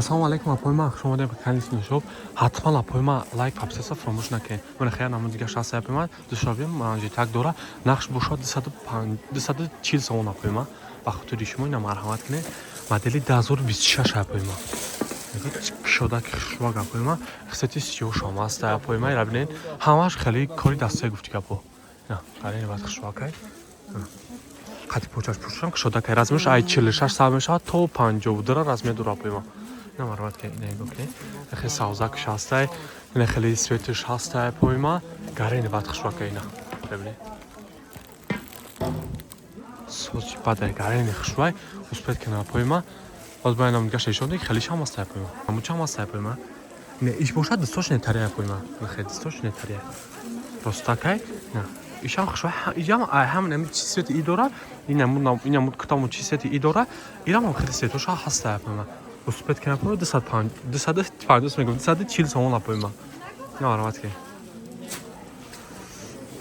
Ассалому алайкум, апои ман, хуш омадем ба канали Синошоп. Ҳатман, апои ман, лайк, подписаться фаромӯш накунед. Мана хеле намуди дигар шаст апои ман душанбе манжетак дора. Нақш бошад 240 сомон, апои ман. Ба хотири шумо ина марҳамат кунед. Модели 2026, апои ман. Кушода, хушвак, апои ман. Кстати, сиёшам аст, апои ман, ира бинед. Ҳамаш хеле кори дастае гуфти гапо. На, қарин бад хушвакай. Қати почаш пӯшам кушодакай. Размерш ай 46 сар мешавад то 52 размер дора, апои ман. Ина марҳамат ки, ина нигоҳ кунед. Хеле савзакш ҳастай, ина хеле цветш ҳастай, пойма гарени бад хушвака, ина бибинед. Сози бадай, гарени хушвай, успеть кина, пойма. Боз ба инам дигаш нишон диҳ, хеле шам ҳастай, пойма. Ҳамун чам ҳастай, пойма. Не, иш бошад дастош нетария, пойма. Хеле дастош нетария. Ростакай. На. Ишам хушвай, ижам ҳамин ами чи цвети и дора, инамун кутамун чи цвети и дора, ирам хеле цветоша ҳастай, пойма. Успеть кина, пойма, 250 мегӯм, 240 сомон, апойма. На, марҳамат ки.